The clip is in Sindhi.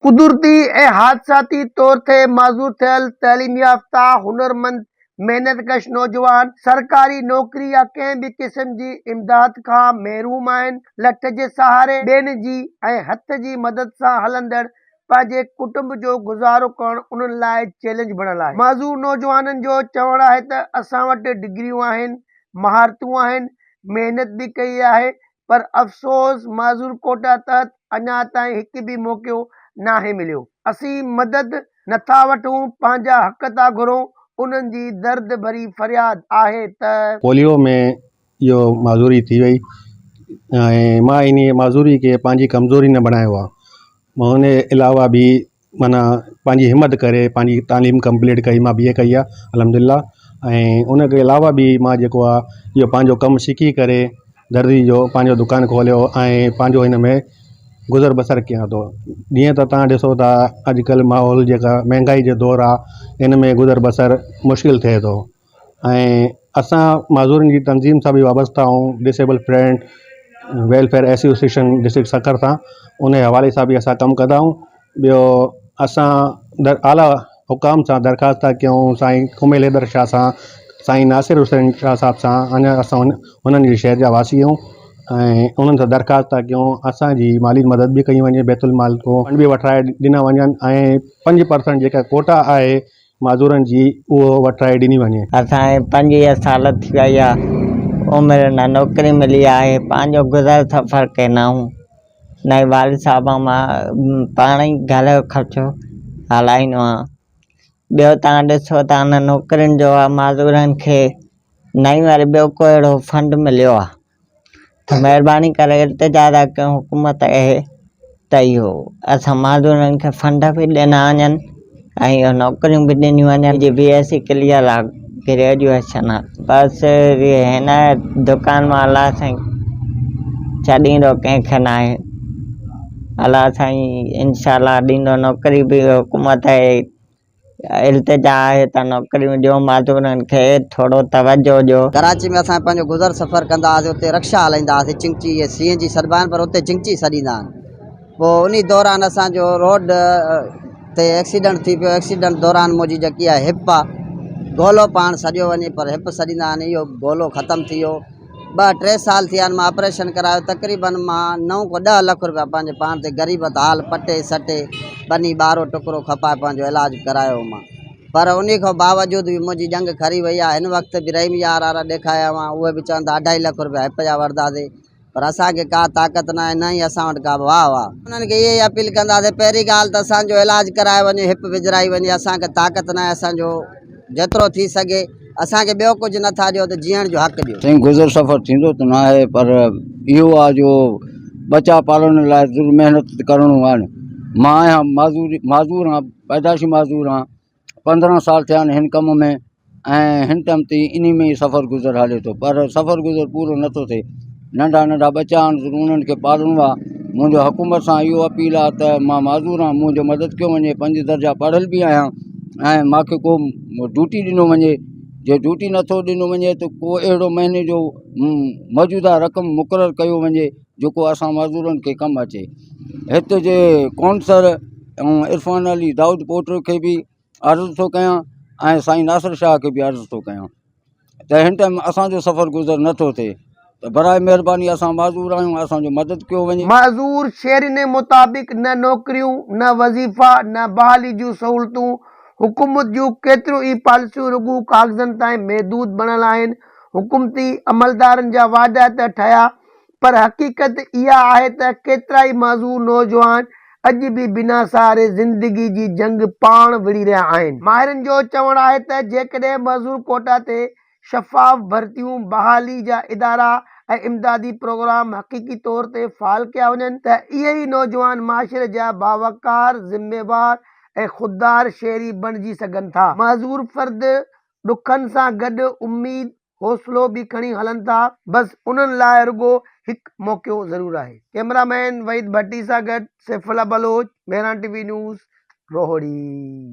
قدرتي ۽ حادثاتي طور تي معذور ٿيل تعليم يافته، هنرمند، محنت ڪش نوجوان سرڪاري نوڪري يا ڪنهن به قسم جي امداد کان محروم آهن، لٺ جي سهاري، ٻين جي ۽ هٿ جي مدد سان هلندڙ پنهنجي ڪٽنب جو گذارو ڪرڻ انهن لاء چئلينج بڻيل آهي. معذور نوجوانن جو چوڻ آهي ته اسان وٽ ڊگريون آهن، مهارتون آهن، محنت به ڪئي آهي پر افسوس معذور ڪوٽا تحت اڃا تائين هڪ به موقعو ناهي مليو. اسين مدد نٿا وٺون پنهنجا حق ٿا گهرون انهن جي درد ڀري فرياد آهي ته. پوليو ۾ اهو معذوري ٿي وئي ۽ مان انهي معذوري کي پنهنجي ڪمزوري نه بڻايو آهي مان ان جي علاوه به معنيٰ پنهنجي همت ڪري پنهنجي تعليم ڪمپليٽ ڪئي مان بي اي ڪئي آهي الحمد لله ۽ ان کي علاوه به مان جيڪو آهي اهو پنهنجو ڪم سکي ڪري درزي جو پنهنجو دڪان کوليو ۽ پنهنجو هن ۾ گذر بسر ڪيان ٿو جيئن ته توهان ڏسو ٿا اڄڪلهه ماحول جيڪا مهانگائي جو دور آهي ان ۾ گذر بسر مشڪل ٿئي ٿو ۽ اسان معذورن جي تنظيم سان به وابسته آهيون disable friend welfare association district Sukkur سان ان جي حوالي سان به اسان ڪم ڪندا آهيون ٻيو اسان در اعليٰ حڪام سان درخواست ٿا ڪيون سائين ڪميل حيدر شاهه سان سائين ناصر حسين شاهه صاحب سان اڃا اسان هنن جي شهر جا واسي آهيون ۽ انهن سان درخواست ٿا ڪيون اسانجي مالي مدد به ڪئي وڃي بيت المال کان فنڊ به وٺرائي ڏنا وڃن ۽ 5% جيڪا ڪوٽا آهي معذورن جي اهو وٺرائي ڏني وڃي. اسان کي 25 سال ٿي ويا آ عمر نه نوڪري ملي آهي پنهنجو گذر سفر ڪندا آهيون نه ئي والد صاحب مان پاڻ ئي گهر جو خرچو هلائيندو آهيان ٻيو توهان ڏسو ته نه نوڪرين جو آ معذورن کي نه ئي وري ٻيو ڪو اهڙو فنڊ مليو آ ته مهرباني ڪري التجا ٿا ڪيون حڪومت کي ته اهو اسان معذورن کي فنڊ به ڏنا وڃن ۽ اهو نوڪريون به ڏنيون وڃن جي بي ايس سي ڪليئر آ گريجوئيشن آ بس هن دڪان مان الله سائين ڇڏيندو ڪنهن کي ناهي الله سائين انشاء الله ڏيندو نوڪري به حڪومت کي التجا آهي ته نوڪريون ڏيو معذورن کي ٿورو توجه ڏيو. ڪراچي ۾ اسان پنهنجو گذر سفر ڪندا هئاسين اتي رڪشا هلائيندا هئاسين چنگچي اهي سي اين جي سڏبا آهن پر اتي چنگچي سڏيندا آهن پوء انهي دوران اسان جو روڊ تي ايڪسيڊنٽ ٿي پيو ايڪسيڊنٽ دوران منهنجي جيڪي آهي هپ آهي گولو پاڻ سڏيو وڃي پر هپ سڏيندا آهن اهو گولو ختم ٿي ويو ٻه ٽي سال ٿيا آهن مان آپريشن ڪرايو تقريبن مان نو کان ڏهه لک روپيا پنهنجي پاڻ تي غريبت حال پٽي سٽي ٻني ٻارو ٽڪرو کپائي پنهنجو علاج ڪرايو مان پر انهي کان باوجود به منهنجي ڄنگهه کري وئي آهي هن وقت به رحيم يار وارا ڏيکايا هئا اهي به چون ٿا اڍائي لک روپيا هپ جا وٺنداسين پر اسان کي ڪا طاقت ناهي نه ئي اسان وٽ ڪا واهه واهه. انهن کي اها ئي اپيل ڪنداسين پهرين ڳالهه ته اسان جو علاج ڪرايو وڃي هپ وجهرائي وڃي اسان کي طاقت ناهي اسان جو جيترو ٿي سگهي اسان کي ٻيو ڪجهه نٿا ڏيو ته جيئڻ جو حق ڏيو. سائين گذر سفر ٿيندو ته ناهي پر اهو آ جو ٻچا پالڻ لاء ضرور محنت ته ڪرڻو آهي نه مان آهيان معذور معذور آهيان پيدائشي معذور آهيان 15 سال ٿيا آهن هن ڪم ۾ ۽ هن ٽائيم تائين انهي ۾ ئي سفر گذر هلي ٿو پر سفر گذر پورو نٿو ٿئي ننڍا ننڍا ٻچا آهن انهن کي پالڻو آهي منهنجو حڪومت سان اهو اپيل آهي ته مان معذور آهيان منهنجو مدد ڪيو وڃي پنج درجا پڙهيل به آهيان ۽ مانکي ڪو ڊيوٽي ڏنو وڃي جي ڊيوٽي نٿو ڏنو وڃي ته ڪو اهڙو مهيني جو موجوده رقم مقرر ڪيو وڃي جيڪو اسان معذورن کي ڪم اچي هت جي ڪونسر ۽ عرفان علي دائود پوٽو کي به عرض ٿو ڪيان ۽ سائين ناصر شاهه کي به عرض ٿو ڪيان ته هن ٽائيم اسانجو سفر گذر نٿو ٿئي ته برائي مهرباني اسان معذور آهيون اسانجو مدد ڪيو وڃي. معذور شهرين مطابق نه نوڪريون، نه وظيفا، نه بحالي جون سهولتون، حڪومت جون ڪيتريون ئي پاليسيون رڳو ڪاغذن تائين محدود بڻيل آهن، حڪومتي عملدارن جا وعدا ته ٺهيا پر حقيقت اها آهي ته ڪيترائي معذور نوجوان اڄ به بنا سهاري زندگي جي جنگ پاڻ وڙهي رهيا آهن. ماهرن جو چوڻ آهي ته جيڪڏهن معذور ڪوٽا تي شفاف ڀرتيون، بحالي جا ادارا ۽ امدادي پروگرام حقيقي طور تي فعال ڪيا وڃن ته اهي ئي نوجوان معاشري جا باوقار، ذميوار ۽ خوددار شهري بڻجي سگهن ٿا. معذور فرد ڏکن سان گڏ اميد، حوصلو به کڻي هلن ٿا، بس انهن لاء رڳو هڪ موقعو ضرور آهي. ڪئميرا مين وحيد ڀٽي سان گڏ Saif Ullah Baloch, Mehran T V news, Rohri.